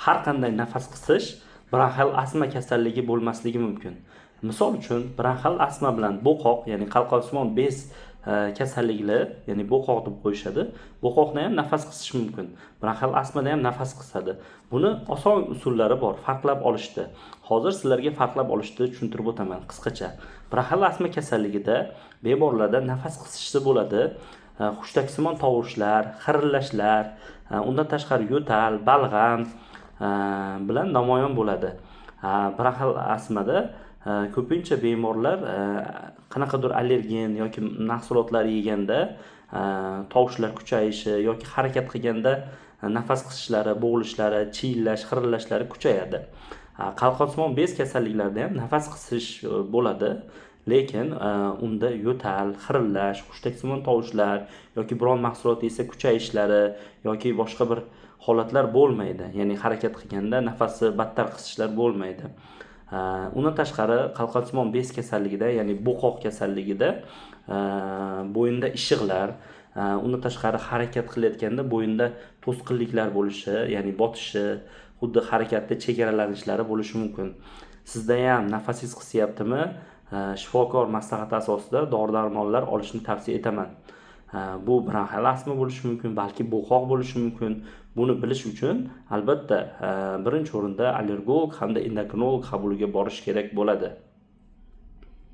Har qanday nafas qisish bronxial astma kasalligi bo'lmasligi mumkin. Misol uchun, bronxial astma bilan bo'qoq, ya'ni qalqonsimon bez kasalliklar, ya'ni bo'qoq deb qo'yishadi. Bo'qoqda ham nafas qisish mumkin. Bronxial astmada ham nafas qisadi. Buni oson usullari bor farqlab olishda. Hozir sizlarga farqlab olishni tushuntirib o'taman qisqacha. Bronxial astma kasalligida bemorlarda nafas qisishi bo'ladi. Hushtaksimon tovushlar, xirillashlar, undan tashqari yo'tal, balg'am bilan namoyon bo'ladi. Bronxial astmada ko'pincha bemorlar qanaqadir allergen yoki mahsulotlar yeganda tovushlar kuchayishi yoki harakat qilganda nafas qisishlari, bo'g'ilishlari, chiyillash, xirilashlari kuchayadi. Qalqonsimon bez kasalliklarida ham nafas qisish bo'ladi, lekin unda yo'tal, xirillash, hushtaksimon tovushlar yoki biron mahsulot yesa kuchayishlari yoki boshqa bir holatlar bo'lmaydi. Ya'ni harakat qilganda nafasi battar qisishlar bo'lmaydi. Undan tashqari qalqonsimon bez kasalligida, ya'ni bo'qoq kasalligida bo'yinda ishiqlar, undan tashqari harakat qilayotganda bo'yinda to'sqinliklar bo'lishi, ya'ni botishi, xuddi harakatda chegaralanishlari bo'lishi mumkin. Sizda ham nafasingiz qisyaptimi? Shifokor maslahati asosida dori-darmonlar olishni tavsiya etaman. Bu bronxial astma bo'lishi mumkin, balki bo'qoq bo'lishi mumkin. Buni bilish uchun albatta birinchi o'rinda allergolog hamda endokrinolog qabuliga borish kerak bo'ladi.